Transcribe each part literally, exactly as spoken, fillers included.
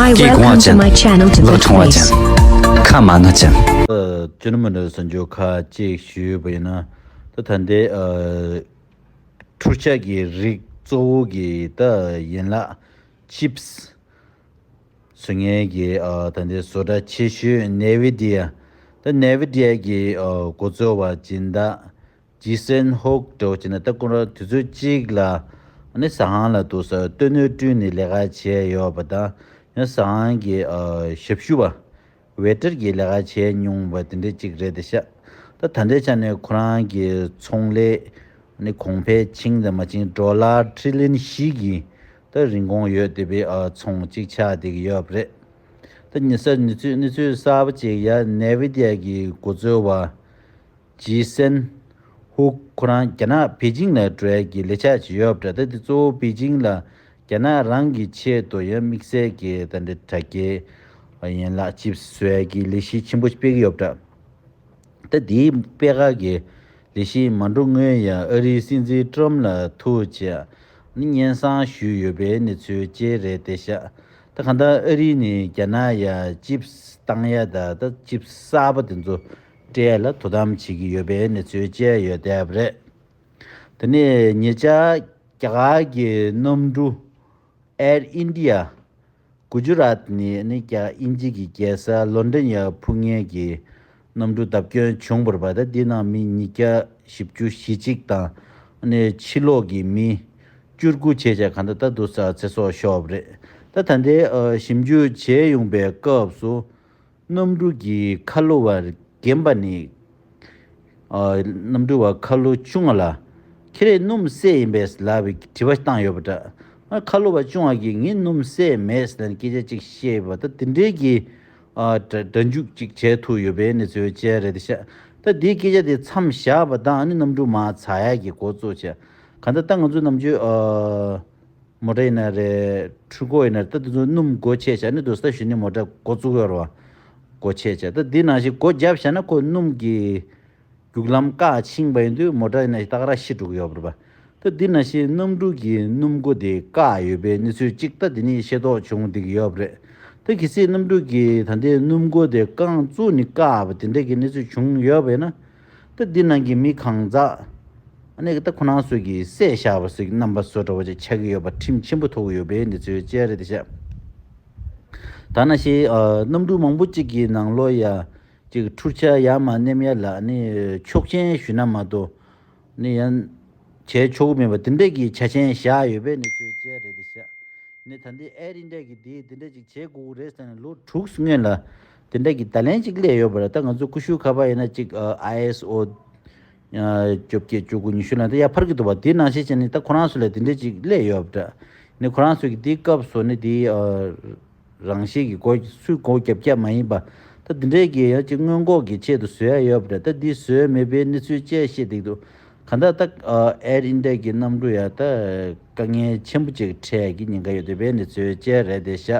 Hi, welcome to my channel, Tibet Voice. ཁ་མ་ན་ཅན། ཨ། ཅི་ནུ་མི་ནུ་སོན་ཇོ་ཁ་ཅིག་ཞུས་པ་ཡིན་ན། ད་ད་འདི་ཨ། འཕྲུལ་ཆས་ཀྱི་རིགས་གཙོ་བོ་གི་ད་ཡན་ལག་ཅིབས་བཟོ་མཁན་གྱི་ཨ། ད་འདི་བཟོ་གྲྭ་ཆེ་ཤོས་ནེ་བི་ཌི་ཡ། ད་ནེ་བི་ཌི་ཡ་གི་ཨ། འགོ་གཙོ་བ་སྦྱིན་བདག་ཇི་སན་ཧོག་འདྲ་བོ་བྱས་ན། ད་ཁོ་རང་དུས་ཚོད་གཅིག་ལ་ཨ་ནི་ཟ་ཁང་ལ་འདུག་ཟེར་སྟོན་སྣོད་བསྐྲུན་ནས་ལས་ཀ་བྱས་ཡོད་པ་དང་། ཡང་ཟ་ཁང་གི་ཨ། ཞབས་ཞུ་བ། ཝེ་ཊར་གྱི་ལས་ཀ་བྱས་མྱོང་བ་དེ་འདྲ་ཅིག་རེད་དེ་ཤག་ད་ད་ལྟའི་ཆ་ནས་ཁོ་རང་གི་ཚོང་ལས་ནི་གོང་འཕེལ་ཕྱིན་དང་མ་ཕྱིན་ཌོ་ལར་ཊི་རི་ལི་ཡན་བཞི་གི་ད་རིན་གོང་ཡོད་བསྡད་པའི་ཨ། ཚོང་ཅིག་ཆགས་བསྡད་ཀྱི་ཡོད་པ་རེད། ད་ཉེ་སར་གནས་ཚུལ་གནས་ཚུལ་གསར་པ་ཅིག་ཡ་ནེ་བི་ཌི་ཡ་གི་འགོ་གཙོ་བ་ཇི་སན་ཧུག་ཁོ་རང་རྒྱ་ནག་པེ་ཅིང་ལ་འགྲོ་ཡ་གི་ལས་འཆར་ཅིག་ཡོད་པ་འདྲ། ད་དེ་གཙོ་བོ་པེ་ཅིང་ལ་རྒྱ་ནག་རང་གི་ཆེད་དུ་ཡང་དམིགས་བསལ་གྱི་ད་འདི་དྲ་རྒྱའི་ཡན་ལག་ཅིབས་བཟོ་ཡ་གི་ལས་གཞི་ཆེན་པོ་ཞིག་སྤེལ་གྱི་ཡོད་པ་འདྲ། ད་དེའི་སྤེལ་ཁ་གི་ལས་གཞི་མ་འགྲོ་སྔོན་ཡང་ཨ་རིའི་སྲིད་འཛིན་ཊམ་ལ་ཐུག་བྱས་ནི་སྙན་སེང་ཞུས་ཡོད་པའི་གནས་ཚུལ་བཅས་རེད་དེ་ཤག་ད་གང་ལྟར་ཨ་རི་ནས་རྒྱ་ནག་ཡ་ཅིབས་བཏང་ཡ་ད་ད་ཅིབས་གསར་པ་དེ་ཚོ་སྤྲད་ལ་དོ་དམ་བྱེད་ཀྱི་ཡོད་པའི་གནས་ཚུལ་བཅས་ཡོད་བསྡད་པ་རེད། དེ་ནས་ཉེ་ཆར་རྒྱ་གར་གྱི་གནམ་གྲུ་ཨེར་ཨིན་ཌི་ཡ་གུ་ཇུ་རཱཏ་ནས་ནི་རྒྱ་དབྱིན་ཇི་གི་རྒྱལ་ས་ལོན་ཌོན་ཡར་འཕུར་མཁན་གྱི་གནམ་གྲུ་བརྡབ་སྐྱོན་བྱུང་བ་རེད་པ། ད་འདི་ནང་མི་ཉིས་བརྒྱ་བཞི་བཅུ་ཞེ་གཅིག་དང་ནི་ཕྱི་ལོགས་ཀྱི་མི་བཅུ་དགུ་བྱས་བྱས་གང་ལྟར་ད་དུང་ཚེ་སྲོག་ཤོར་བ་རེད། ད་ད་ལྟའི་ཨ། ཞིབ་འཇུག་བྱས་ཡོང་པའི་སྐབས་སུ། གནམ་གྲུ་གི་ཁ་ལོ་བ་རྒན་པ་ནི། ཨ། གནམ་གྲུ་བ་ཁ་ལོ་ཆུང་བ་ལ། ཁྱེད་རང་སྣུམ་བསྲེས་ཡིན་པས་ལབ་པའི་དྲི་བ་བཏང་ཡོད་པ་འདྲ། ཨ། ཁ་ལོ་བ་ཆུང་བ་གིས་ངས་སྣུམ་བསྲེས་མེད་ཟེར་ནས་སྐད་ཆ་ཅིག་བཤད་པ། ད་དེ་འདྲའི་གི། ཨ། སྒྲ་སྒྲ་འཇུག་ཅིག་བྱས་ཐུབ་ཡོད་པའི་གནས་ཚུལ་བཅས་རེད་ཤག་ད་དེའི་སྐད་ཆ་དེ་མཚམས་བཞག་པ་དང་ཨ་ནི་གནམ་གྲུ་མར་ཚགས་ཡག་གི་འགོ་བཙུགས་བྱས། གང་ལྟར་ད་ང་ཚོ་ནམ་རྒྱུན། ཨ། མོ་ཊ་ཡིན་ན་རེད། འཕྲུལ་འཁོར་ཡིན་ན་རེད། ད་དེ་ཚོ་སྣུམ་སྒོ་ཕྱེ་བྱས་ནས་འདུག་ས་གཞི་ནས་མོ་ཊ་འགོ་བཙུགས་ཡོད་རེད་བ། སྒོ་ཕྱེ་བྱས་ད་འདི་ནང་བཞིན་སྒོ་བརྒྱབ་བྱས་ན་ཁོ་སྣུམ་གྱི་རྒྱུག་ལམ་བཀག་ཕྱིན་པ་ཡིན་དུས་མོ་ཊ་ཡིན་ན་ཏག་ར་ཤི་འགྲོ་གི་ཡོད་རེད་བ། ད་འདི་ནང་བཞིན་གནམ་གྲུ་གི་སྣུམ་སྒོ་དེ་བཀག་ཡོད་པའི་གནས་ཚུལ་གཅིག་ད་འདི་ནས་ཤེས་རྟོགས་བྱུང་བསྡད་ཀྱི་ཡོད་རེད། ད་གལ་སྲིད་གནམ་གྲུ་གི་ད་ལྟའི་སྣུམ་སྒོ་དེ་རྐང་བཙུགས་ནས་བཀག་པ་དེ་འདྲ་གི་གནས་ཚུལ་བྱུང་ཡོད་པས་ན། ད་འདི་ནང་གི་མི་གང་ཟག་ཨ་ནི་ད་ཁོ་རང་ཚོས་ཀྱིས་བསད་བཞག་པ་ཟེར་གྱི་རྣམ་པ་བཟོ་འདྲ་བོ་ཅིག་ཆགས་ཀྱི་ཡོད་པ། ཁྲིམས་ཆེན་པོ་ཐོགས་ཀྱི་ཡོད་པའི་གནས་ཚུལ་བཅས་རེད་དེ་ཤག་ད་ནང་བཞིན་ཨ། གནམ་གྲུ་མང་པོ་ཅིག་གི་ནང་ལོགས་ཡ་ཅིག་འཕྲུལ་ཆས་ཡར་མར་མནན་ཡ་ལ་ཨ་ནི་ཆོག་མཆན་ཞུས་ན་མ་གཏོགས་ཨ་ནི་ཡང་བྱས་ཆོག་གི་མེད་པ་དེ་འདྲས་ཀྱི་ཆ་རྐྱེན་བཞག་ཡོད་པའི་གནས་ཚུལ་བཅས་རེད་དེ་ཤག་ནས་ད་ལྟའི་ཨེར་ཨིན་ཌི་ཡ་གི་དེ་དེ་འདྲ་ཅིག་བྱེད་དགོས་ཀྱི་རེད་ཟེར་ནས་ལོ་དྲུག་སྔོན་ལ་དེ་འདྲ་གི་བརྡ་ལན་ཅིག་སླེབས་ཡོད་པ་རེད། ད་ང་ཚོ་ཀུ་ཤུ་ཁ་པར་ཡིན་ན་ཅིག་ཨ། ཨའི་ཨེས་ཨོ་ཨ། བཅོ་བརྒྱད་བཅུ་དགུ་ཉི་ཤུ་ལ་ད་ཡར་འཕར་གྱི་འདུག་བ། དེ་ནང་བཞིན་བྱས་ནས་ད་ཁོ་རང་ཚོ་ལ་དེ་འདྲ་ཅིག་སླེབས་ཡོད་པ་འདྲ། ནས་ཁོ་རང་ཚོ་གི་དེའི་སྐབས་སུ་ནི་དེའི་ཨ། རང་བཞིན་གྱི་སྒོ་སུས་སྒོ་རྒྱབ་རྒྱབ་མ་ཡིན་པ། ད་དེ་འདྲའི་གི་ཡང་ཅིག་སྔོན་འགོག་གི་ཆེད་དུ་བཟོ་ཡ་ཡོད་པ་རེད། ད་འདི་བཟོས་མེད་པའི་གནས་ཚུལ་བཅས་བཤད་འདུག་འདུག་གང་ལྟར་ད་ཨ། ཨེར་ཨིན་ཌི་ཡ་གི་གནམ་གྲུ་ཡ་ད་དཀའ་ངལ་ཆེན་པོ་ཅིག་འཕྲད་ཀྱི་ཉེན་ཁ་ཡོད་བསྡད་པའི་གནས་ཚུལ་བཅས་རེད་དེ་ཤག་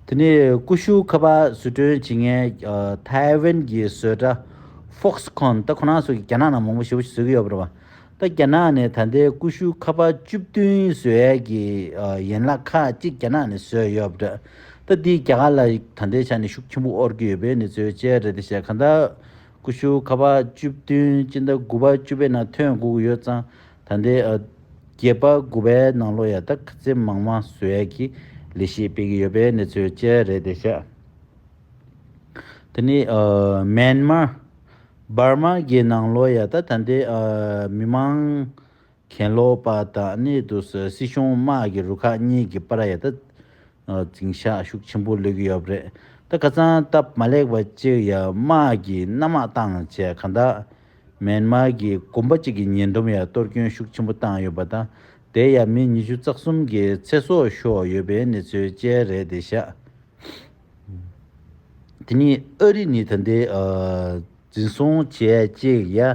དེ་ནས་ཀུ་ཤུ་ཁ་པར་བཟོ་སྐྲུན་བྱེད་མཁན་ཨ། ཐའེ་ཝན་གྱི་བཟོ་གྲྭ་ཧྥོག་སི་ཁོན། ད་ཁོ་རང་ཚོ་གི་རྒྱ་ནག་ནང་མང་པོ་ཞེ་པོ་ཞིག་བཟོ་གི་ཡོད་པ་རེད་བ། ད་རྒྱ་ནག་ནས་ད་ལྟའི་ཀུ་ཤུ་ཁ་པར་བཅུ་བདུན་བཟོ་ཡས་ཀྱི་ཨ། ཡན་ལག་ཁག་ཅིག་རྒྱ་ནག་ནས་བཟོས་ཡོད་པ་འདྲ། ད་འདི་རྒྱ་གར་ལ་ད་ལྟའི་ཆ་ནས་ཤུགས་ཆེན་པོ་དབོར་གྱི་ཡོད་པའི་གནས་ཚུལ་བཅས་རེད་དེ་ཤག་གང་ལྟར་ཀུ་ཤུ་ཁ་པར་བཅུ་བདུན་སྤྱི་ཟླ་དགུ་པ་བཅུ་པའི་ནང་ཐོན་དགོས་ཀྱི་ཡོད་ཙང་། ད་ལྟའི་ཨ། བརྒྱད་པ་དགུ་པའི་ནང་ལོགས་ཡ་ད་ག་ཚད་མང་མང་བཟོ་ཡས་ཀྱི་ལས་གཞི་སྤེལ་གྱི་ཡོད་པའི་གནས་ཚུལ་བཅས་རེད་དེ་ཤག་དེ་ནི་ཨ། མེན་མར། འབར་མ་གི་ནང་ལོགས་ཡ་ད་ད་ལྟའི་ཨ། མི་མང་གྱེན་ལོག་པ་དང་ནི་དུ་སྲིད་གཞུང་དམག་གི་རུ་ཁག་གཉིས་ཀྱི་བར་ཡ་ད་ཨ། འཛིང་ཤག་ཤུགས་ཆེན་པོ་སླེབས་ཀྱི་ཡོད་པ་རེད། ད་ཁ་སང་སྟབས་མ་ལེགས་པ་གཅིག་ཡ་དམག་གིས་གནམ་དམག་བཏང་བྱས་གང་ལྟར་མེན་མར་གྱི་དགོན་པ་གཅིག་གི་ཉེ་འགྲམ་ཡ་གཏོར་སྐྱོན་ཤུགས་ཆེན་པོ་བཏང་ཡོད་པ་དང་། དེ་ཡ་མི་ཉི་ཤུ་རྩ་གསུམ་གྱི་ཚེ་སྲོག་ཤོར་ཡོད་པའི་གནས་ཚུལ་བཅས་རེད་དེ་ཤག་དེ་ནི་ཨ་རི་ནི་ད་ལྟའི་ཨ། འཛིན་བཟུང་བྱས་ཅིག་ཡ།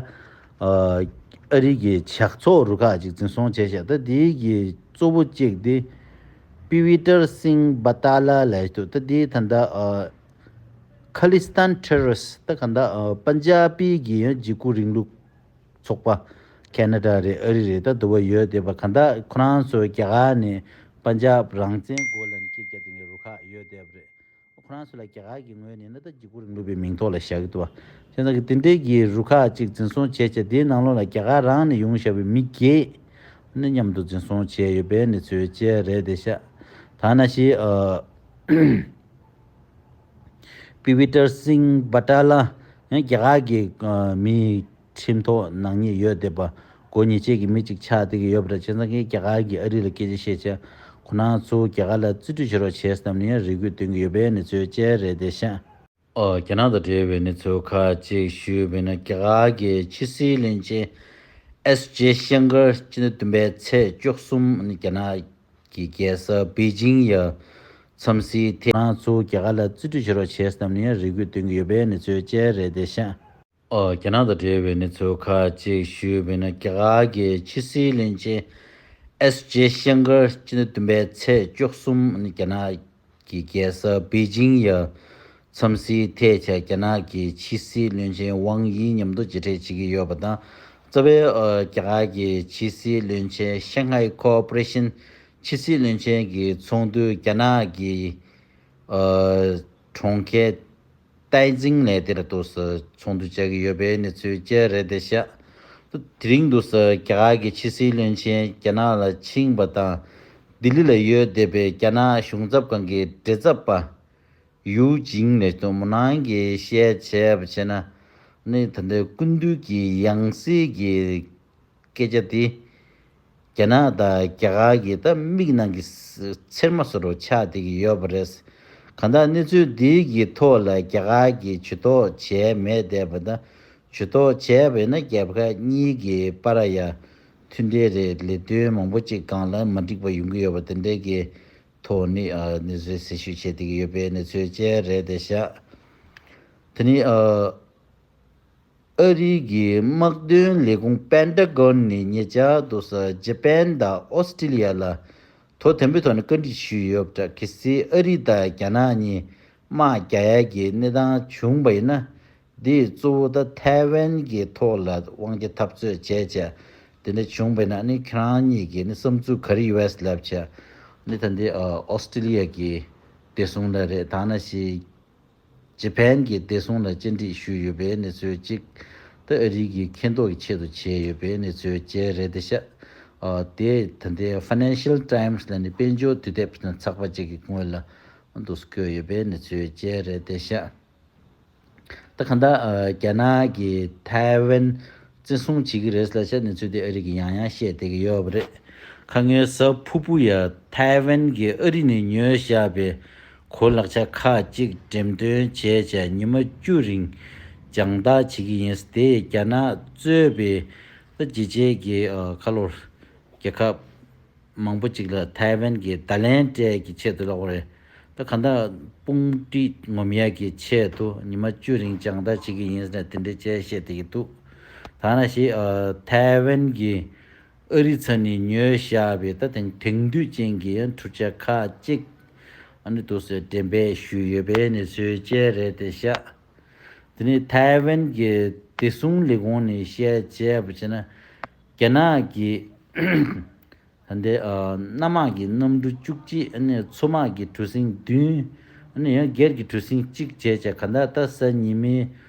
ཨ། ཨ་རི་གི་ཇག་ཚོགས་རུ་ཁག་ཅིག་འཛིན་བཟུང་བྱས་ཤག་ད་དེའི་གི་གཙོ་བོ་གཅིག་དེ་པི་ཝི་ཏར་སིང་བ་ཏཱ་ལ་ལབ་འདུག་ད་དེ་ད་ལྟ་ཨ། ཁ་ལི་སི་ཐན་ཊེ་རོ་རི་སི་ད་ག་ད་ཨ། པན་ཇབ་པི་གི་ཡང་འཇིགས་སྐུལ་རིང་ལུགས་ཚོགས་པ། ཁེ་ན་ཌ་རེད། ཨ་རི་རེད། ད་དུ་བ་ཡོད་བསྡད་པ་གང་ལྟར་ཁོ་རང་ཚོ་རྒྱ་གར་ནས་པན་ཇབ་རང་བཙན་དགོས་ལབ་ནས་སྐད་རྒྱག་མཁན་གྱི་རུ་ཁག་ཡོད་ ཁོ་རང་ཚོ་ལ་རྒྱ་གར་གྱི་ངོས་ནས་ན་ད་འཇིགས་སྐུལ་རིང་ལུགས་པའི་མིང་ཐོག་ལ་བཞག་གི་འདུག་བ། བྱས་ཙང་གི་དེ་འདྲའི་གི་རུ་ཁག་ཅིག་འཛིན་བཟུང་བྱས་བྱས་དེའི་ནང་ལོགས་ལ་རྒྱ་གར་རང་ནས་ཡོང་བཞག་པའི་མི་བརྒྱད་ནི་མཉམ་དུ་འཛིན་བཟུང་བྱས་ཡོད་པའི་གནས་ཚུལ་བཅས་རེད་བསྡད་ཤག་ད་ནང་བཞིན་ཨ། པི་བི་ཏར་སིང་བ་ཏཱ་ལ་ཡང་རྒྱ་གར་གྱི་ཨ་མིའི་ཁྲིམས་ཐོག་ནག་ཉེས་ཡོད་བསྡད་པ་སྒོ་ཉེས་ཆད་ཀྱི་མི་གཅིག་ཆགས་བསྡད་ཀྱི་ཡོད་པ་རེད། བྱས་ཙང་གི་རྒྱ་གར་གྱིས་ཨ་རི་ལ་སྐད་ཆ་བཤད་བྱས་ཁོ་རང་ཚོ་རྒྱ་གར་ལ་རྩིས་སྤྲོད་བྱེད་རོགས་བྱས་བསམ་ནས་ཡང་རེ་སྐུལ་འདོན་གྱི་ཡོད་པའི་གནས་ཚུལ་བཅས་རེད་བསྡད་ཤག་ཨོ། རྒྱ་ནག་དང་འབྲེལ་བའི་གནས་ཚུལ་ཁག་ཅིག་ཞུས་པ་ཡིན་ན། རྒྱ་གར་གྱི་ཕྱི་སྲིད་བློན་ཆེན་ཨེས་ཇེ་ཤང་ཀར་སྤྱི་ཟླ་བདུན་པའི་ཚེས་བཅུ་གསུམ་རྒྱ་ནག་གི་རྒྱལ་ས་པེ་ཅིང་ཡ་འཚམས་གཟིགས་ཐད། ང་ཚོ་རྒྱ་གར་ལ་རྩིས་སྤྲོད་བྱེད་རོགས་བྱས་བསམ་ནས་རེ་སྐུལ་འདོན་གྱི་ཡོད་པའི་གནས་ཚུལ་བཅས་རེད་བསྡད་ཤག་ཨོ། རྒྱ་ནག་དང་འབྲེལ་བའི་གནས་ཚུལ་ཁག་ཅིག་ཞུས་པ་ཡིན་ན། རྒྱ་གར་གྱི་ཕྱི་སྲིད་བློན་ཆེན་ཨེས་ཇེ་ཤང་ཀར་སྤྱི་ཟླ་བདུན་པའི་ཚེས་བཅུ་གསུམ་རྒྱ་ནག་གི་རྒྱལ་ས་པེ་ཅིང་ཡ་འཚམས་གཟིགས་ཐད་བྱས་རྒྱ་ནག་གི་ཕྱི་སྲིད་བློན་ཆེན་ཝང་དབྱི་མཉམ་དུ་མཇལ་འཕྲད་བྱེད་ཀྱི་ཡོད་པ་དང་། རྩ་བའི་ཨ་རྒྱ་གར་གྱི་ཕྱི་སྲིད་བློན་ཆེན་Shanghai Cooperation ཕྱི་སྲིད་བློན་ཆེན་གྱི་ཚོགས་འདུ་རྒྱ་ནག་གི་ཨ་གྲོང་ཁྱེར་ཏའེ་ཙིང་ལ་དེར་དུ་ཚོགས་འདུ་བྱ་གི་ཡོད་པའི་གནས་ཚུལ་བཅས་རེད་བསྡད་ཤག་དེ་རིང་དུ་རྒྱ་གར་གྱི་ཕྱི་སྲིད་བློན་ཆེན་རྒྱ་ནག་ལ་ཕྱིན་པ་དང་། ལྡི་ལི་ལ་ཡོད་བསྡད་པའི་རྒྱ་ནག་གཞུང་ཚབ་ཁང་གི་མགྲིན་ཚབ་པ་ཡུའུ་ཅིང་ལ་དུ་མོ་ནང་གི་བཤད་བྱས་པ་བྱས་ན། ནི་ད་ལྟའི་སྐུ་མདུན་གྱི་ཡང་སྲིད་ཀྱི་སྐད་ཆ་དེ་རྒྱ་ནག་དང་རྒྱ་གར་གྱི་ད་མིག་ནང་གི་ཚེར་མ་བཟོ་འདྲ་ཆགས་བསྡད་ཀྱི་ཡོད་པ་རེད། གང་ལྟར་གནས་ཚུལ་འདིའི་གི་ཐོག་ལ་རྒྱ་གར་གྱིས་ཇུས་གཏོགས་བྱས་མེད་བསྡད་པ་དང་། ཇུས་གཏོགས་བྱས་པ་ཡིན་ན་རྒྱལ་ཁབ་གཉིས་ཀྱི་བར་ཡ་མཐུན་འབྲེལ་རེད། ལས་དོན་མང་པོ་ཅིག་སྒང་ལ་མ་འགྲིག་པ་ཡོང་གི་ཡོད་པ་དེ་འདྲའི་གི་ཐོག་ནས་ཨ་གནས་ཚུལ་གསལ་ཞུ་བྱས་བསྡད་ཀྱི་ཡོད་པའི་གནས་ཚུལ་བཅས་རེད་བསྡད་ཤག་དེ་ནས་ཨ། ཨ་རིའི་གི་དམག་དོན་ལས་ཁུངས་པེན་ཏ་གོན་ནས་ཉེ་ཆར་དུ་ས་ཇ་པན་དང་ཨོ་སི་ཀྲི་ལི་ཡ་ལ་དོ་དམ་པའི་ཐོག་ནས་བཀའ་འདྲི་ཞུས་ཡོད་པ་འདྲ། གལ་སྲིད་ཨ་རི་དང་རྒྱ་ནག་གཉིས་དམག་རྒྱག་ཡ་གི་གནས་སྟངས་བྱུང་བ་ཡིན་ན། འདི་གཙོ་བོ་ད་ཐའེ་ཝན་གྱི་ཐོག་ལ་དབང་ཆ་འཐབ་རྩོད་བྱས་བྱས་དེ་འདྲ་བྱུང་བ་ཡིན་ན་ནི་ཁྱེད་རང་གཉིས་ཀྱི་ནི་བསམ་ཚུལ་ག་རེ་ཡོད་ལབ་བྱས་ནི་ད་འདི་ཨོ་སི་ཀྲི་ལི་ཡ་གི་བདེ་སྲུང་ལ་རེད། ད་ནང་བཞིན། ཇ་པན་གྱི་བདེ་སྲུང་ལ་བཅར་འདྲི་ཞུས་ཡོད་པའི་གནས་ཚུལ་གཅིག་ད་ཨ་རི་གི་མཁྱེན་རྟོགས་ཀྱི་ཆེད་དུ་བྱས་ཡོད་པའི་གནས་ཚུལ་བཅས་རེད་བསྡད་ཤག་ཨ་དེ་ད་ལྟའི་Financial Times ལ་ནི་དཔལ་འབྱོར་དུས་དེབ་ཚགས་པ་ཅིག་གི་ངོས་ལ་འདུག་བཀོད་ཡོད་པའི་གནས་ཚུལ་བཅས་རེད་བསྡད་ཤག་ད་གང་ལྟར་ཨ་རྒྱ་ནག་གིས་ཐའེ་ཝན་བཙན་བཟུང་བྱེད་ཀྱི་རེད་ལབ་ཤག་གནས་ཚུལ་དེ་ཨ་རི་གིས་ཡང་ཡང་བཤད་བསྡད་ཀྱི་ཡོད་པ་རེད། ཁ་སྔོན་གཟའ་ཕུར་བུ་ཡ་ཐའེ་ཝན་གྱིས་ཨ་རི་ནས་ཉོས་བཞག་པའི་གོ་ལག་ཆ་ཁག་ཅིག་འགྲེམས་སྟོན་བྱས་བྱས་ཉི་མ་བཅུ་རིང་སྦྱང་བརྡར་བྱེད་ཀྱི་ཡིན། དེ་རྒྱ་ནག་གཙོས་པའི་ད་རྒྱལ་སྤྱིའི་གི་ཨ་ཁ་ལོ་རྒྱལ་ཁབ་མང་པོ་ཅིག་ལ་ཐའེ་ཝན་གྱི་བརྡ་ལན་སྤྲད་ཀྱི་ཆེད་དུ་ལབ་པ་རེད། ད་གང་ལྟར་དཔུང་སྒྲིག་ངོམ་ཡག་གི་ཆེད་དུ་ཉི་མ་བཅུ་རིང་སྦྱང་བརྡར་བྱེད་ཀྱི་ཡིན་ཟེར་ནས་དེ་འདྲ་བྱས་བཤད་བསྡད་ཀྱི་འདུག་ད་ནང་བཞིན་ཨ་ཐའེ་ཝན་གྱིས་ཨ་རི་ཚ་ནས་ཉོས་བཞག་པའི་ད་དེང་དེང་དུས་ཅན་གྱི་འཕྲུལ་ཆ་ཁག་ཅིག་ཨ་ནི་འདུག་སེ་འགྲེམས་སྤེལ་ཞུས་ཡོད་པའི་གནས་ཚུལ་བཅས་རེད་བསྡད་ཤག་དེ་ནས་ཐའེ་ཝན་གྱི་བདེ་སྲུང་ལས་ཁུངས་ནས་བཤད་བྱས་པ་བྱས་ན། རྒྱ་ནག་གིས་ད་ལྟའི་ཨ་གནམ་དམག་གི་གནམ་གྲུ་བཅུ་གཅིག་ཨ་ནི་མཚོ་དམག་གི་གྲུ་གཟིངས་བདུན། ཨ་ནི་ཡང་སྒེར་གྱི་གྲུ་གཟིངས་གཅིག་བྱས་བྱས་གང་ལྟར་ད་གཟའ་ཉི་མའི་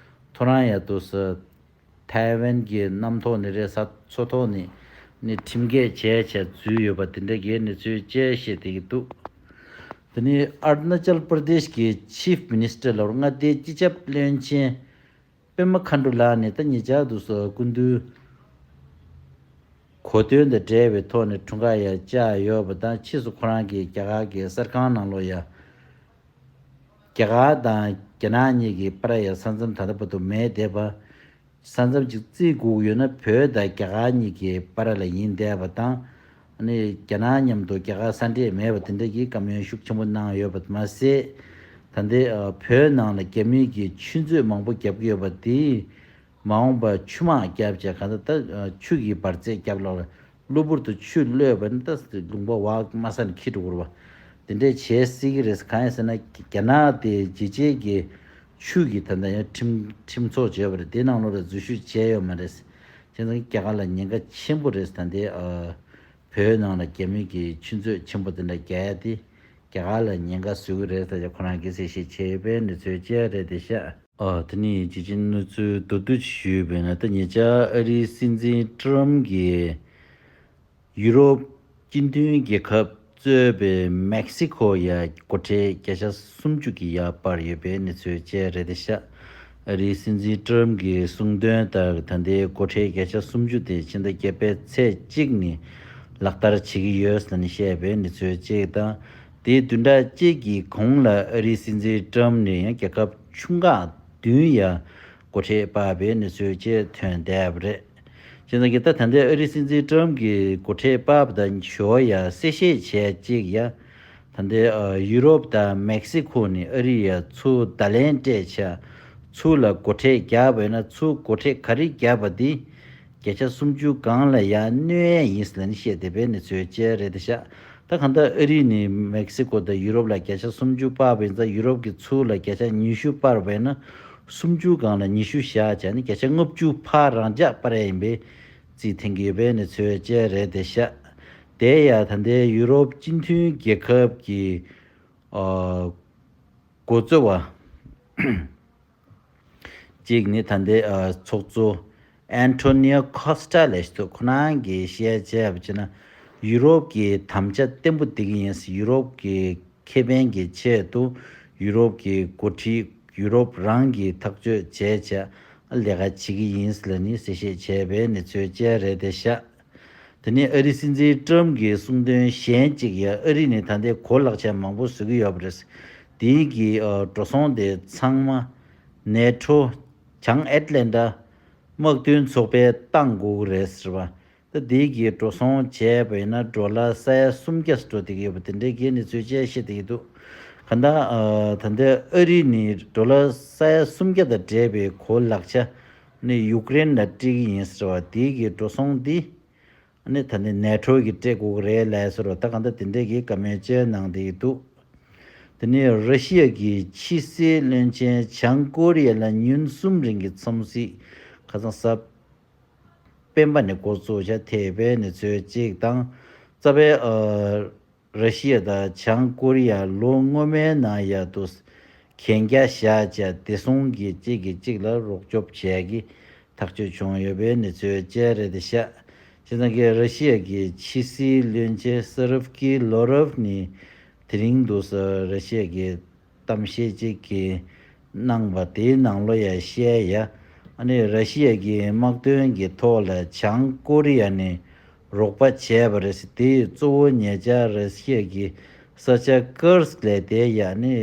ཐོ་རངས་ཡ་དུ་ས་ཐའེ་ཝན་གྱི་གནམ་ཐོག་ནས་རེད། ས་མཚོ་ཐོག་ནས་ནི་ཁྲིམས་འགལ་བྱས་བྱས་འཛུལ་ཡོད་པ་དེ་འདྲ་གི་གནས་ཚུལ་བཅས་བཤད་བསྡད་ཀྱི་འདུག་དེ་ནི་ཨ་རུ་ན་ཅལ་པར་དེཤ་གི་Chief Minister ལབ་མངའ་སྡེའི་སྤྱི་ཁྱབ་བློན་ཆེན་པེ་མ་ཁ་འགྲོ་ལགས་ནས་ད་ཉེ་ཆར་དུ་སོ་སྐུ་མདུན་གོ་སྟོན་དང་འབྲེལ་བའི་ཐོག་ནས་འཁྲུངས་སྐར་ཡང་བཅར་ཡོད་པ་དང་། ཕྱིས་སུ་ཁོ་རང་གིས་རྒྱ་གར་གྱི་གསར་ཁང་ནང་ལོགས་ཡ་རྒྱ་གར་དང་རྒྱ་ནག་གཉིས་ཀྱི་བར་ཡ་ས་མཚམས་ད་ལྟ་བར་དུ་མེད་བསྡད་པ། ས་མཚམས་ཅིག་བརྩི་དགོས་ཡོད་ན་བོད་དང་རྒྱ་གར་གཉིས་ཀྱི་བར་ལ་ཡིན་བསྡད་པ་དང་། ཨ་ནི་རྒྱ་ནག་མཉམ་དུ་རྒྱ་གར་ས་འབྲེལ་མེད་པ་དེ་འདྲ་གི་བཀའ་མོལ་ཤུགས་ཆེན་པོ་གནང་ཡོད་པ་མ་ཟད། ད་ལྟའི་ཨ་བོད་ནང་ལ་རྒྱ་མི་གིས་ཆུ་མཛོད་མང་པོ་བརྒྱབ་ཀྱི་ཡོད་པ་དེ་མ་འོངས་པར་ཆུ་དམག་བརྒྱབ་བྱས་གང་ལྟར་ད་ཨ་ཆུ་གི་འབར་རྫས་བརྒྱབ་ལ་གློ་བུར་དུ་ཆུ་གློད་པ་ནི་ད་ལུང་པ་བག་མ་ས་ནས་འཁྱིལ་འགྲོ་གི་རེད་པ། དེ་འདྲས་བྱེད་སྲིད་ཀྱི་རེད། གང་ཡིན་ཟེར་ན་རྒྱ་ནག་དེ་རྒྱལ་སྤྱིའི་གི་ཆུ་གི་ད་ལྟ་ཡང་ཁྲིམས་ཁྲིམས་ཚོགས་བྱས་པ་རེད། དེ་ནང་ལོགས་ལ་འཛུལ་ཞུགས་བྱས་ཡོད་མ་རེད། བྱས་ཙང་རྒྱ་གར་ལ་ཉེན་ཁ་ཆེན་པོ་རེད། ད་ལྟའི་ཨ་བོད་ནང་ལ་རྒྱ་མི་གི་ཆུ་མཛོད་ཆེན་པོ་དེ་འདྲ་རྒྱག་ཡ་དེ་ རྒྱ་གར་ལ་ཉེན་ཁ་བཟོ་གི་རེད་ཟེར་ཏེ་ཁོ་རང་གིས་གསལ་བཤད་བྱས་པའི་གནས་ཚུལ་བཅས་རེད་དེ་ཤག་ཨ་དེ་ནས་ཅི་ཅིན་གནས་ཚུལ་མདོར་བསྡུས་ཞུས་པས་ན། ད་ཉེ་ཆར་ཨ་རིའི་སྲིད་འཛིན་ཊམ་གྱིས་ཡུ་རོབ་སྤྱི་མཐུན་རྒྱལ་ཁབ་གཙོས་པའི་མེག་སི་ཁོ་ཡ་སྒོ་ཁྲལ་བརྒྱ་ཆ་སུམ་ཅུ་གི་ཡ་སྤར་ཡོད་པའི་གནས་ཚུལ་བཅས་རེད་དེ་ཤག་ཨ་རིའི་སྲིད་འཛིན་ཊམ་གྱིས་གསུངས་དོན་ལྟར། ད་ལྟའི་སྒོ་ཁྲལ་བརྒྱ་ཆ་སུམ་ཅུ་དེ་ཕྱི་ཟླ་བརྒྱད་པའི་ཚེས་གཅིག་ནས་ལག་བསྟར་བྱེད་ཀྱི་ཡོད་ཟེར་ནས་བཤད་པའི་གནས་ཚུལ་གཅིག་དང་། དེའི་བདུན་ཕྲག་གཅིག་གི་གོང་ལ་ཨ་རིའི་སྲིད་འཛིན་ཊམ་ནས་ཡང་རྒྱལ་ཁབ་ཆུང་ཁག་བདུན་ཡ་སྒོ་ཁྲལ་སྤར་བའི་གནས་ཚུལ་བཅས་ཐོན་བསྡད་པ་རེད། བྱས་ཙང་གི་ད་ད་ལྟའི་ཨ་རིའི་སྲིད་འཛིན་ཊམ་གྱིས་སྒོ་ཁྲལ་སྤར་བ་དང་ཞོར་ཡ་གསལ་བཤད་བྱས་གཅིག་ཡ། ད་ལྟའི་ཨ་ཡུ་རོབ་དང་མེག་སི་ཁོ་ནས་ཨ་རི་ཡ་ཚུར་བརྡ་ལན་སྤྲད་བྱས་ཚུར་ལ་སྒོ་ཁྲལ་བརྒྱབ་པ་ཡིན་ན། ཚུར་སྒོ་ཁྲལ་ག་རེ་བརྒྱབ་པ་དེ་བརྒྱ་ཆ་སུམ་ཅུ་སྒང་ལ་ཡ་གནོད་ཡ་ཡིན་ཟེར་ནས་བཤད་བསྡད་པའི་གནས་ཚུལ་བཅས་རེད་དེ་ཤག་ད་གང་ལྟར་ཨ་རི་ནས་མེག་སི་ཁོ་དང་ཡུ་རོབ་ལ་བརྒྱ་ཆ་སུམ་ཅུ་སྤར་བ་ཡིན་ཙང་། ཡུ་རོབ་ཀྱིས་ཚུར་ལ་བརྒྱ་ཆ་ཉི་ཤུ་སྤར་བ་ཡིན་ན། སུམ་ཅུ་སྒང་ལ་ཉི་ཤུ་བཞག་བྱས་ནས་བརྒྱ་ཆ་ལྔ་བཅུ་ཕར་རང་འཇགས་སྤར་ཡ་ཡིན་པའི་རྩིས་འཐེན་གྱི་ཡོད་པའི་གནས་ཚུལ་བཅས་རེད་དེ་ཤག་དེ་ཡང་ད་ལྟའི་ཡུ་རོབ་སྤྱི་མཐུན་རྒྱལ་ཁབ་ཀྱི་ཨ་འགོ་གཙོ་བ་གཅིག་ནི་ད་ལྟའི་ཨ་ཚོགས་གཙོ་ཨན་ཐོ་ནིའོ་ཁོ་སི་ཊ་ལགས་ཤིག་འདུག་ཁོ་རང་གིས་བཤད་བྱས་པ་བྱས་ན། ཡུ་རོབ་ཀྱི་དམ་བཅའ་བརྟན་པོ་བསྡད་ཀྱི་ཡིན། ཡུ་རོབ་ཀྱི་ཁེ་ཕན་གྱི་ཆེད་དུ་ཡུ་རོབ་ཀྱི་འགོ་ཁྲིད་ཡུ་རོབ་རང་གིས་ཐག་གཅོད་བྱས་བྱས་ལས་ཀ་བྱེད་ཀྱི་ཡིན་ལབ་ནས་གསལ་བཤད་བྱས་པའི་གནས་ཚུལ་བཅས་རེད་དེ་ཤག་དེ་ནས་ཨ་རིའི་སྲིད་འཛིན་ཊམ་གྱིས་གསུངས་དོན་གཞན་གཅིག་ཡ། ཨ་རི་ནས་ད་ལྟའི་གོ་ལག་ཆ་མང་པོ་བཟོ་གི་ཡོད་པ་རེད། དེའི་གི་ཨ་འགྲོ་སོང་དེ་ཚང་མ་ནེ་ཊོ་བྱང་ཨེཊ་ལན་ཊ་དམག་དོན་ཚོགས་པས་བཏང་དགོས་ཀྱི་རེད་ཟེར་བ། ད་དེའི་གི་འགྲོ་སོང་བྱས་པ་ཡིན་ན་ཌོ་ལར་ས་ཡ་སུམ་བརྒྱ་འགྲོ་བསྡད་ཀྱི་ཡོད་པ་དེ་འདྲའི་གི་གནས་ཚུལ་བཅས་བཤད་བསྡད་ཀྱི་འདུག་གང་ལྟར་ཨ་ད་ལྟའི་ཨ་རི་ནས་ཌོ་ལར་ས་ཡ་སུམ་བརྒྱ་དང་འབྲེལ་བའི་གོ་ལག་ཆ་ནི་ཡུཀ་རེན་ལ་སྤྲད་ཀྱི་ཡིན་ཟེར་བ། དེའི་གི་འགྲོ་སོང་འདི་ནི་ད་ནི་ནེ་ཊོ་གིས་སྤྲད་དགོས་ཀྱི་རེད་ལབ་ཟེར་བ། ད་གང་ལྟར་དེ་འདྲའི་གི་བཀའ་མོལ་བཅས་གནང་བསྡད་ཀྱི་འདུག་དེ་ནས་ར་ཤི་ཡ་གི་ཕྱི་སྲིད་བློན་ཆེན་བྱང་ཀོ་རི་ཡ་ལ་ཉིན་གསུམ་རིང་གི་འཚམས་གཟིགས་ཁ་སང་གཟའ་སྤེན་པ་ནས་འགོ་བཙུགས་བྱས་ཐེབས་པའི་གནས་ཚུལ་གཅིག་དང་། རྩ་བའི་ཨ་ར་ཤི་ཡ་དང་བྱང་ཀོ་རི་ཡ་ལོ་སྔོན་མའི་ནང་ཡ་དུ་གན་རྒྱ་བཞག་བྱས་བདེ་སྲུང་གི་གཅིག་གིས་གཅིག་ལ་རོགས་སྐྱོབ་བྱས་ཀྱི་ཐག་གཅོད་བྱུང་ཡོད་པའི་གནས་ཚུལ་བཅས་རེད་དེ་ཤག་བྱས་ཙང་གི་ར་ཤི་ཡ་གི་ཕྱི་སྲིད་བློན་ཆེན་སེ་རབ་ཀི་ལོ་རབ་ནི་དེ་རིང་དུ་ས་ར་ཤི་ཡ་གི་གཏམ་བཤད་ཅིག་གི་གནང་བ་དེའི་ནང་ལོ་ཡ་བཤད་ཡ། ཨ་ནི་ར་ཤི་ཡ་གི་དམག་དོན་གྱི་ཐོག་ལ་བྱང་ཀོ་རི་ཡ་ནས་རོགས་པ་བྱས་པ་རེད་ཟེར། དེའི་གཙོ་བོ་ཉེ་ཆར་ར་ཤི་ཡ་གི་ས་ཆ་ཀར་སི་ལས་དེ་ཡ་ནི་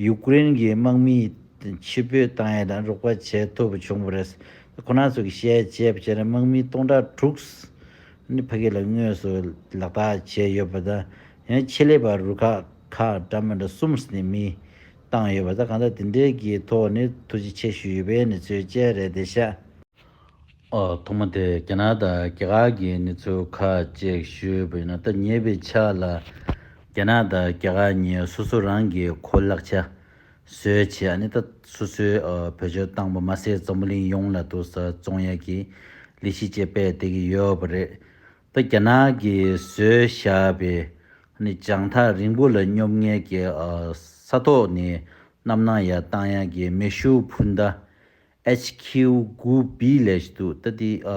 ཡུཀ་རེན་གྱི་དམག་མི་ཕྱིར་འབུད་བཏང་ཡ་དང་རོགས་པ་བྱས་ཐུབ་པ་བྱུང་བ་རེད། ཁོ་རང་ཚོ་གི་བཤད་བྱས་པ་བྱས་ན་དམག་མི་སྟོང་ཕྲག་དྲུག་ནི་ཕ་གི་ལ་དངོས་སུ་ལག་བསྟར་བྱས་ཡོད་པ་དང་། ཡང་ཆེད་ལས་པ་རུ་ཁག་ཁག་འདྲ་མི་འདྲ་གསུམ་ནས་མི་བཏང་ཡོད་པ་དང་། གང་ལྟར་དེ་འདྲའི་གི་ཐོག་ནས་ཐུགས་རྗེ་ཆེ་ཞུ་ཡོད་པའི་གནས་ཚུལ་བཅས་རེད་དེ་ཤག་ཨོ། ཐོག་མ་དེ་རྒྱ་ནག་དང་རྒྱ་གར་གྱི་གནས་ཚུལ་ཁག་ཅིག་ཞུས་པ་ཡིན་ན། ད་ཉེ་བའི་ཆར་ལ་རྒྱ་ནག་དང་རྒྱ་གར་གཉིས་སོ་སོ་རང་གི་གོ་ལག་ཆ་བཟོས་བྱས། ཨ་ནི་ད་སོ་སོའི་ཨ་བེད་སྤྱོད་བཏང་བ་མ་ཟད་འཛམ་བུ་གླིང་ཡོངས་ལ་དུ་ས་བཙོང་ཡ་གི་ལས་གཞི་བཅས་སྤེལ་བསྡད་ཀྱི་ཡོད་པ་རེད། ད་རྒྱ་ནག་གིས་བཟོས་བཞག་པའི་ཨ་ནི་བྱང་ཐག་རིང་པོ་ལ་སྙོབ་མཁན་གྱི་ཨ་ས་ཐོག་ནས་གནམ་ནང་ཡར་བཏང་ཡ་གི་མེ་ཤུགས་འཕུར་མདའ་ཨེཆ་ཁིའུ་དགུ་བི་ལབ་ཞིག་འདུག་ད་འདི་ཨ་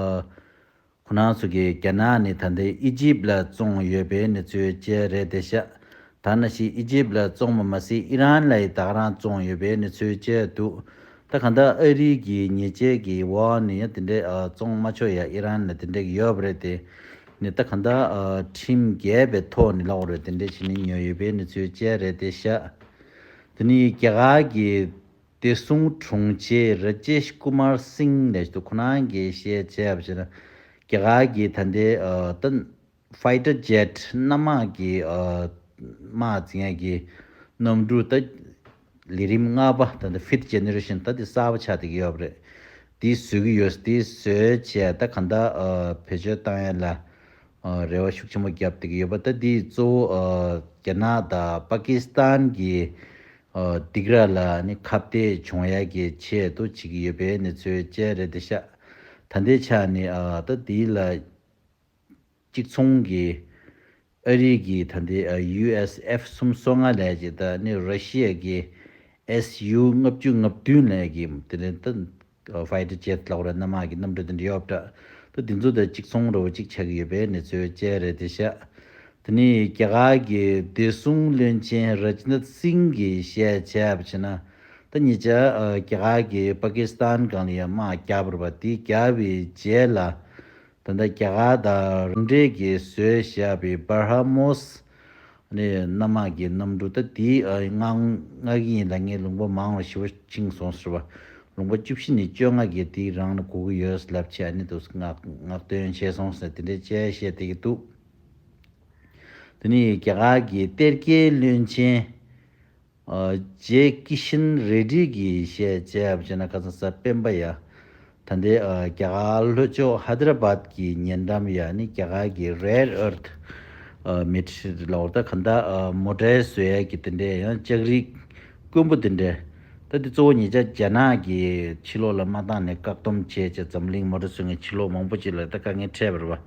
ཁོ་རང་ཚོ་གིས་རྒྱ་ནག་ནས་ད་ལྟའི་ཨི་ཇིབ་ལ་བཙོངས་ཡོད་པའི་གནས་ཚུལ་བཅས་རེད་དེ་ཤག་ད་ནང་བཞིན་ཨི་ཇིབ་ལ་བཙོངས་པ་མ་ཟད་ཨི་རན་ལ་ཡང་ད་ག་རང་བཙོངས་ཡོད་པའི་གནས་ཚུལ་བཅས་འདུག་ད་གང་ལྟར་ཨ་རི་གི་ཉེས་ཆད་ཀྱི་འོག་ནས་ཡང་དེ་འདྲའི་ཨ་བཙོང་མ་ཆོག་ཡ་ཨི་རན་ལ་དེ་འདྲའི་ཡོད་པ་རེད་དེ། ནས་ད་གང་ལྟར་ཨ་ཁྲིམས་འགལ་བའི་ཐོག་ནས་ལབ་དགོས་རེད། དེ་འདྲའི་བྱས་ནས་ཉོས་ཡོད་པའི་གནས་ཚུལ་བཅས་རེད་དེ་ཤག་དེ་ནས་རྒྱ་གར་གྱི་བདེ་སྲུང་དྲུང་ཆེ་ར་ཇེཤ་ཀུ་མར་སིང་ལབ་ཞིག་འདུག་ཁོ་རང་གིས་བཤད་བྱས་པ་བྱས་ན། རྒྱ་གར་གྱི་ད་ལྟའི་ཨ་ད་ཕའི་ཊར་ཇེཊ་གནམ་དམག་གི་ཨ་དམག་འཛིང་ཡ་གི་གནམ་གྲུ་ད་ལས་རིམ་ལྔ་པ། ད་ལྟ་ཕིཕ་ཐི་ཇེ་ནེ་རེ་ཤན་ད་དེ་གསར་པ་ཆགས་བསྡད་ཀྱི་ཡོད་པ་རེད། དེ་བཟོ་གི་ཡོད། དེ་བཟོས་བྱས་ད་གང་ལྟར་ཨ་བེད་སྤྱོད་བཏང་ཡ་ལ་ཨ་རེ་བ་ཤུགས་ཆེན་པོ་བརྒྱབ་བསྡད་ཀྱི་ཡོད་པ། ད་དེ་གཙོ་བོ་ཨ་རྒྱ་ནག་དང་པ་ཀི་སི་ཐན་གྱི་ཨ་སྡིགས་ར་ལ་ནི་ཁ་གཏད་བྱུང་ཡ་གི་ཆེད་དུ་བྱེད་ཀྱི་ཡོད་པའི་གནས་ཚུལ་བཅས་རེད་དེ་ཤག་ད་ལྟའི་ཆ་ནས་ཨ་ད་དེ་ལ་གཅིག་མཚུངས་ཀྱི་ ཨ་རི་གི་ད་ལྟའི་ཡུ་ཨེས་ཨེཕ་སུམ་སོ་ལྔ་ལས་ཀྱི་ད་ནི་ར་ཤི་ཡ་གི་ཨེས་ཡུ་ལྔ་བཅུ་ང་བདུན་ལས་ཀྱི་དེ་ནི་ད་ཕའི་ཊར་ཇེཊ་ལབ་ར་གནམ་དམག་གི་གནམ་གྲུ་དེ་འདྲ་ཡོད་པ་འདྲ། ད་དེ་ཚོ་ད་གཅིག་མཚུངས་འདྲ་བོ་གཅིག་ཆགས་ཀྱི་ཡོད་པའི་གནས་ཚུལ་བཅས་རེད་དེ་ཤག་དེ་ནི་རྒྱ་གར་གྱི་བདེ་སྲུང་བློན་ཆེན་རཱཇ་ནཱཐ་སིང་གིས་བཤད་བྱས་པ་བྱས་ན། ད་ཉེ་ཆར་རྒྱ་གར་གྱིས་པ་ཀི་སི་ཐན་སྒང་ལ་ཡང་དམག་བརྒྱབ་པ་རེད་པ། དེ་བརྒྱབ་པའི་རྗེས་ལ། ད་ལྟ་རྒྱ་གར་དང་རང་འབྲེལ་གྱིས་བཟོས་བཞག་པའི་སྦར་ཧ་མོས་ནི་གནམ་དམག་གི་གནམ་གྲུ་ད་དེའི་མངགས་མངགས་ཀྱི་ཡིན་ལ། ངས་ལུང་པ་མང་བ་ཞེ་པོ་ཕྱིན་སོང་ཟེར་བ། ལུང་པ་བཅུ་བཞི་ནས་བཅོ་ལྔ་གི་དེའི་རང་ལ་དགོས་ཀྱི་ཡོད་ལབ་བྱས་ནི་འདུག་མངགས་མངགས་སྟོན་བྱས་སོང་ཟེར་དེ་འདྲའི་བཅས་བཤད་བསྡད་ཀྱི་འདུག་དེ་ནི་རྒྱ་གར་གྱི་གཏེར་སྐྱེལ་བློན་ཆེན། ཨ། ཇེ་ཀི་ཤན་རེ་ཌི་གིས་བཤད་བྱས་པ་བྱས་ན། ཁ་སང་གཟའ་སྤེན་པ་ཡ། ད་ལྟའི་ཨ་རྒྱ་གར་ལྷོ་ཕྱོགས་ཧའི་ད་ར་བཱད་ཀྱི་ཉེ་འགྲམ་ཡ་ནི་རྒྱ་གར་གྱི་རེར་ཨར་ཐི་ཨ་མེ་ཊལ་ལབ་པ་ད་ག་འདྲ། ཨ་མོ་ཊའི་བཟོ་ཡས་ཀྱི་དེ་འདྲའི་ཡང་ལྕགས་རིགས་དཀོན་པོ་དེ་འདྲའི། ད་དེ་གཙོ་བོ་ཉེ་ཆར་རྒྱ་ནག་གིས་ཕྱི་ལོགས་ལ་མ་བཏང་ནས་བཀག་སྡོམ་བྱས་བྱས་འཛམ་གླིང་མོ་ཊ་བཟོ་མཁན་ཕྱི་ལོགས་མང་པོ་ཅིག་ལ་ད་དཀའ་ངལ་འཕྲད་པ་རེད་པ།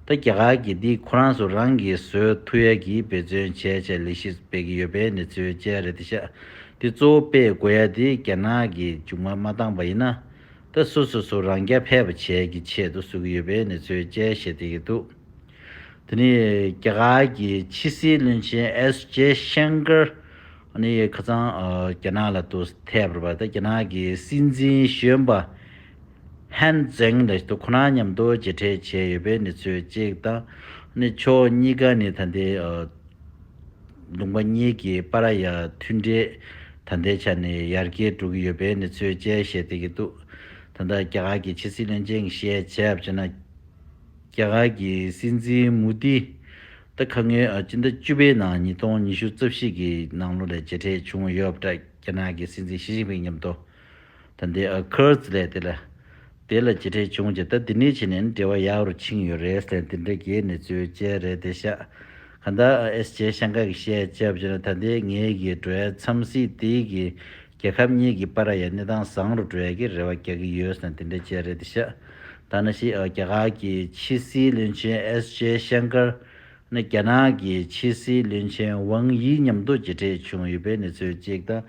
ད་རྒྱ་གར་གྱིས་འདི་ཁོ་རང་ཚོ་རང་གིས་བཟོ་ཐུབ་ཡས་ཀྱི་འབད་བརྩོན་བྱས་བྱས་ལས་གཞི་སྤེལ་གྱི་ཡོད་པའི་གནས་ཚུལ་བཅས་རེད་དེ་ཤག་དེ་གཙོ་བོ་སྤེལ་དགོས་ཡ་དེ་རྒྱ་ནག་གིས་མཇུག་མ་མ་བཏང་པ་ཡིན་ན། ད་སོ་སོ་སོ་རང་རྐྱ་འཕེར་བ་བྱས་ཀྱི་ཆེད་དུ་བཟོ་གི་ཡོད་པའི་གནས་ཚུལ་བཅས་བཤད་བསྡད་ཀྱི་འདུག་དེ་ནས་རྒྱ་གར་གྱི་ཕྱི་སྲིད་བློན་ཆེན་ཨེས་ཇེ་ཤང་ཀར་ནི་ཁ་སང་ཨ་རྒྱ་ནག་ལ་དུ་ཕེབས་པ་རེད་པ། ད་རྒྱ་ནག་གི་སྲིད་འཛིན་གཞོན་པ་ཧན་ཙེང་ལགས་དུ་ཁོ་རང་མཉམ་དུ་མཇལ་འཕྲད་བྱས་ཡོད་པའི་གནས་ཚུལ་གཅིག་དང་། ནི་ཕྱོགས་གཉིས་ཀ་ནི་ད་ལྟའི་ཨ་ལུང་པ་གཉིས་ཀྱི་བར་ཡ་མཐུན་འབྲེལ་ད་ལྟའི་ཆ་ནས་ཡར་རྒྱས་འགྲོ་གི་ཡོད་པའི་གནས་ཚུལ་བཅས་བཤད་བསྡད་ཀྱི་འདུག་ད་ལྟ་རྒྱ་གར་གྱི་ཕྱི་སྲིད་བློན་ཆེན་གྱིས་བཤད་བྱས་པ་བྱས་ན། རྒྱ་གར་གྱི་སྲིད་འཛིན་མོ་དི་ད་ཁ་སྔོན་ཨ་སྤྱི་ཟླ་བཅུ་པའི་ནང་ཉིས་སྟོང་ཉི་ཤུ་རྩ་བཞི་གི་ནང་ལོ་ལ་མཇལ་འཕྲད་བྱུང་ཡོད་པ་འདྲ། རྒྱ་ནག་གི་སྲིད་འཛིན་ཞི་ཅིན་ཕིང་མཉམ་དུ། ད་ལྟའི་ཨ་ཁུར་ཙི་ལས་དེ་ལ་དེ་ལ་མཇལ་འཕྲད་བྱུང་རྗེས་ད་འདི་ནས་བྱས་ནས་འབྲེལ་བ་ཡག་རུ་ཕྱིན་ཡོད་རེད་ཟེར་དེ་འདྲ་གི་གནས་ཚུལ་བཅས་རེད་དེ་ཤག་ག་ད་ཨེས་ཇེ་ཤང་ཀ་གིས་བཤད་བྱས་པ་བྱས་ན། ད་ལྟའི་ངའི་གི་འགྲོ་ཡ་འཚམས་གཟིགས་དེའི་གི་རྒྱལ་ཁབ་གཉིས་ཀྱི་བར་ཡ་གནས་སྟངས་བཟང་རུ་འགྲོ་ཡ་གི་རེ་བ་རྒྱག་གི་ཡོད་ཟེར་དེ་འདྲ་བཅས་རེད་དེ་ཤག་ད་ནང་བཞིན་ཨ་རྒྱ་གར་གྱི་ཕྱི་སྲིད་བློན་ཆེན་ཨེས་ཇེ་ཤང་ཀར་ནི་རྒྱ་ནག་གི་ཕྱི་སྲིད་བློན་ཆེན་ཝང་དབྱི་མཉམ་དུ་མཇལ་འཕྲད་བྱུང་ཡོད་པའི་གནས་ཚུལ་གཅིག་དང་།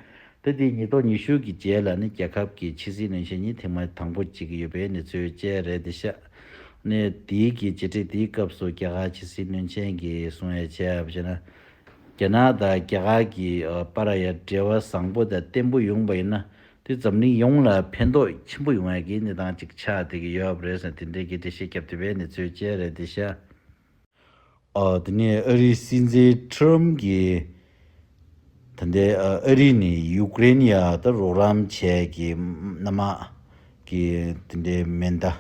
ད་དེ་ཉིས་སྟོང་ཉི་ཤུ་གི་རྗེས་ལ་ནི་རྒྱལ་ཁབ་ཀྱི་ཕྱི་སྲིད་བློན་ཆེན་གཉིས་ཐེངས་མ་དང་པོ་བྱེད་ཀྱི་ཡོད་པའི་གནས་ཚུལ་བཅས་རེད་དེ་ཤག་ནི་དེའི་གི་མཇལ་འཕྲད་དེའི་སྐབས་སུ་རྒྱ་གར་ཕྱི་སྲིད་བློན་ཆེན་གྱིས་གསུངས་ཡ་བྱས་པ་བྱས་ན། རྒྱ་ནག་དང་རྒྱ་གར་གྱི་ཨ་བར་ཡ་འབྲེལ་བ་བཟང་པོ་དང་བརྟན་པོ་ཡོང་པ་ཡིན་ན། དེ་འཛམ་གླིང་ཡོངས་ལ་ཕན་ཐོགས་ཆེན་པོ་ཡོང་ཡ་གི་གནས་སྟངས་ཅིག་ཆགས་བསྡད་ཀྱི་ཡོད་པ་རེད་ཟེར་དེ་འདྲའི་གི་འགྲེལ་བཤད་བརྒྱབ་བསྡད་པའི་གནས་ཚུལ་བཅས་རེད་དེ་ཤག་ཨ་དེ་ནས་ཨ་རིའི་སྲིད་འཛིན་ཁྲོམ་གྱིས་ད་ལྟའི་ཨ་ཨ་རི་ནས་ཡུཀ་རེན་ཡ་ད་རོགས་རམ་བྱས་ཀྱི་གནམ་དམག་གི་དེ་འདྲའི་མེ་མདའ་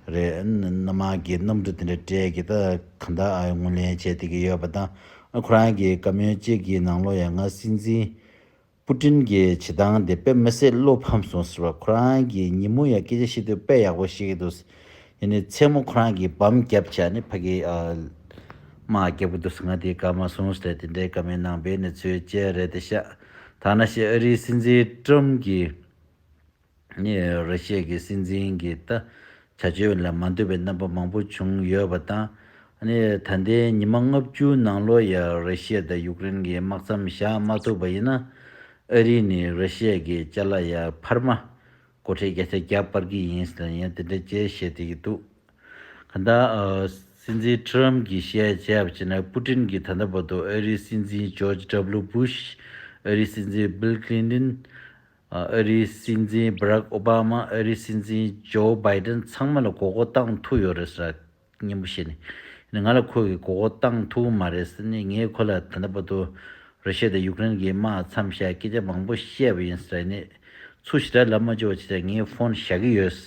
རེད། གནམ་དམག་གི་གནམ་གྲུ་དེ་འདྲ་སྤྲད་ཀྱི་ད་གང་ལྟར་ཨ་ངོས་ལེན་བྱས་བསྡད་ཀྱི་ཡོད་པ་དང་། ཨ་ཁོ་རང་གི་བཀའ་མོལ་གཅིག་གི་ནང་ལོགས་ཡ་ང་སྲིད་འཛིན་པུ་ཏིན་གྱི་བྱེད་སྟངས་དེ་དཔེ་མི་སྲིད་བློ་ཕམ་སོང་ཟེར་བ། ཁོ་རང་གིས་ཉིན་མོ་ཡ་སྐད་ཆ་བཤད་དུས་དཔེ་ཡག་པོ་བཤད་ཀྱི་འདུག་ཡིན་ནའི་མཚན་མོ་ཁོ་རང་གིས་བམ་བརྒྱབ་བྱས་ནས་ཕ་གི་ཨ་དམག་རྒྱག་གི་འདུག་ང་དེ་དགའ་མ་སོང་ཟེར་དེ་འདྲའི་བཀའ་མོལ་གནང་པའི་གནས་ཚུལ་བཅས་རེད་དེ་ཤག་ད་ནང་བཞིན་ཨ་རིའི་སྲིད་འཛིན་ཀྲམ་གྱིས་ནི་ར་ཤི་ཡ་གི་སྲིད་འཛིན་གྱིས་ད་བྱ་སྤྱོད་ལ་མ་འདོད་པའི་རྣམ་པ་མང་པོ་བྱུང་ཡོད་པ་དང་། ནི་ད་ལྟའི་ཉི་མ་ལྔ་བཅུ་ནང་ལོགས་ཡ་ར་ཤི་ཡ་དང་ཡུཀ་རེན་གྱི་དམག་མཚམས་བཞག་མ་ཐུབ་པ་ཡིན་ན། ཨ་རི་ནི་ར་ཤི་ཡ་གི་ཅ་ལག་ཡ་འཕར་མ་སྒོ་ཁྲལ་བརྒྱ་ཆ་བརྒྱ་སྤར་གྱི་ཡིན་ཟེར་ཡང་དེ་འདྲ་བཅས་བཤད་བསྡད་ཀྱི་འདུག་ག་ད་ཨ་སྲིད་འཛིན་ཁྲམ་གྱིས་བཤད་བྱས་པ་བྱས་ན། པུ་ཏིན་གྱིས་ད་ལྟ་བར་དུ་ཨ་རིའི་སྲིད་འཛིན་ཇོརྗ་ཌབ་ལུ་བུཤ། ཨ་རིའི་སྲིད་འཛིན་བྷིལ་ཀླིན་ཏིན། ཨ་རིའི་སྲིད་འཛིན་བྷ་རག་ཨོ་བྷ་མ། ཨ་རིའི་སྲིད་འཛིན་ཇོ་བྷའི་ཏན་ཚང་མ་ལ་མགོ་སྐོར་བཏང་ཐུབ་ཡོད་རེད་ཟེར། སྙན་པོ་བཤད་ནས། ང་ལ་ཁོ་གིས་མགོ་སྐོར་བཏང་ཐུབ་མ་རེད་ཟེར་ནས། ངས་ཁོ་ལ་ད་ལྟ་བར་དུ་ར་ཤི་ཡ་དང་ཡུཀ་རེན་གྱི་དམག་མཚམས་བཞག་སྐད་ཆ་མང་པོ་བཤད་པ་ཡིན་ཟེར་ནས། ཚུར་ཞེ་དྲག་ལབ་མ་བཅུག་པ་བྱས་ཙང་ངས་ཕོན་བཞག་གི་ཡོད།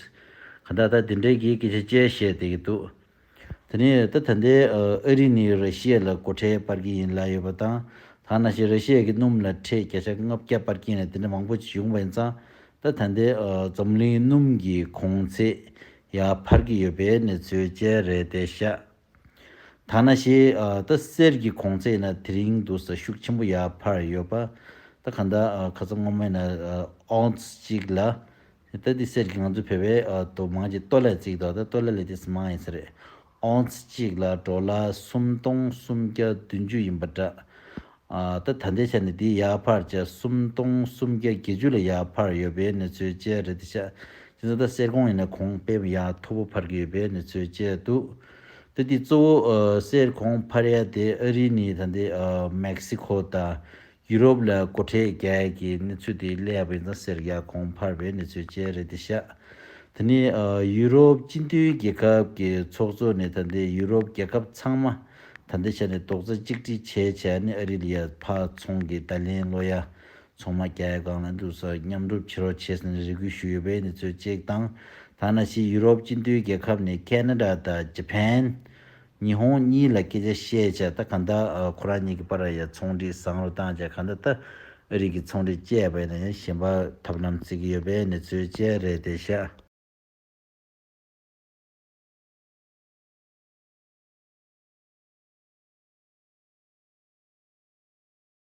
ག་ད་ད་དེ་འདྲའི་གི་སྐད་ཆ་བཅས་བཤད་བསྡད་ཀྱི་འདུག་དེ་ནས་ད་ད་ལྟའི་ཨ་རི་ནས་ར་ཤི་ཡ་ལ་སྒོ་ཁྲལ་སྤར་གྱི་ཡིན་ལབ་ཡོད་པ་དང་། ད་ནང་བཞིན་ར་ཤི་ཡ་གི་སྣུམ་ལ་ཁྲལ་བརྒྱ་ཆ་ལྔ་བརྒྱ་སྤར་གྱི་ཡིན་ལབ་དེ་འདྲ་མང་པོ་ཞིག་ཡོང་པ་ཡིན་ཙང་། ད་ད་ལྟའི་ཨ་འཛམ་གླིང་སྣུམ་གྱི་གོང་ཚད་ཡར་འཕར་གྱི་ཡོད་པའི་གནས་ཚུལ་བཅས་རེད་དེ་ཤག་ད་ནང་བཞིན་ཨ་ད་གསེར་གྱི་གོང་ཚད་ཡིན་ན་དེ་རིང་འདུག་ས་ཤུགས་ཆེན་པོ་ཡར་འཕར་ཡོད་པ། ད་ག་ད་ཨ་ཁ་སང་སྔོན་མ་ཡིན་ན་ཨ་ཨོན་སི་གཅིག་ལ། ད་འདི་གསེར་གྱི་ང་ཚོ་བོད་པའི་ཨ་དོ་མང་ཆེ་ཏོ་ལ་བརྩི་གི་འདུག་ད་ཏོ་ལ་ལས་དེ་མང་ཡིན་ས་རེད། ཨོན་སི་གཅིག་ལ་ཌོ་ལར་སུམ་སྟོང་སུམ་བརྒྱ་བདུན་ཅུ་ཡིན་པ་འདྲ། ཨ་ད་ད་ལྟའི་ཆ་ནས་འདི་ཡར་འཕར་བྱས་སུམ་སྟོང་སུམ་བརྒྱ་བརྒྱད་ཅུ་ལ་ཡར་འཕར་ཡོད་པའི་གནས་ཚུལ་བཅས་རེད་འདུག་ཤག་དེ་ཚོ་ད་གསེར་ཀོང་ཡིན་ན་གོང་དཔེ་ཡར་མཐོ་པོ་འཕར་གྱི་ཡོད་པའི་གནས་ཚུལ་བཅས་འདུག་ད་འདི་གཙོ་བོ་ཨ་གསེར་གོང་འཕར་ཡ་དེ་ཨ་རི་ནས་ད་འདི་ཨ་མེག་སི་ཁོ་དང་ཡུ་རོབ་ལ་སྒོ་ཁྲལ་རྒྱག་ཡ་གི་གནས་ཚུལ་དེ་སླེབས་པ་ཡིན་ཙང་གསེར་ཡར་གོང་འཕར་བའི་གནས་ཚུལ་བཅས་རེད་འདུག་ཤག་དེ་ནས་ཨ་ཡུ་རོབ་སྤྱི་མཐུན་རྒྱལ་ཁབ་ཀྱི་ཚོགས་གཙོ་ནས་ད་ལྟའི་ཡུ་རོབ་རྒྱལ་ཁབ་ཚང་མ་ད་ལྟའི་ཆ་ནས་རྡོག་རྩ་གཅིག་སྒྲིལ་བྱས་བྱས་ནས་ཨ་རི་ལ་ཡ་ཕར་ཚོང་གི་བརྡ་ལན་སློག་ཡ་ཚོང་མ་རྒྱག་ཡ་སྒང་ལ་འདུག་ས་མཉམ་རུབ་བྱེད་རོགས་བྱས་ཟེར་ནས་རེ་སྐུལ་ཞུས་ཡོད་པའི་གནས་ཚུལ་གཅིག་དང་། ད་ནང་བཞིན་ཡུ་རོབ་སྤྱི་མཐུན་རྒྱལ་ཁབ་ནས་ཁེ་ན་ཌ་དང་ཇ་པན། ཉི་ཧོང་གཉིས་ལ་སྐད་ཆ་བཤད་བྱས་ད་གང་ལྟར་ཨ་ཁོ་རང་གཉིས་ཀྱི་བར་ཡ་ཚོང་འབྲེལ་བཟང་རུ་བཏང་བྱས་གང་ལྟར་ད་ཨ་རི་གི་ཚོང་འབྲེལ་བཅད་པ་ཡིན་ན་ཡང་གཞན་པ་ཐབས་ལམ་བརྩི་གི་ཡོད་པའི་གནས་ཚུལ་བཅས་རེད་བསྡད་ཤག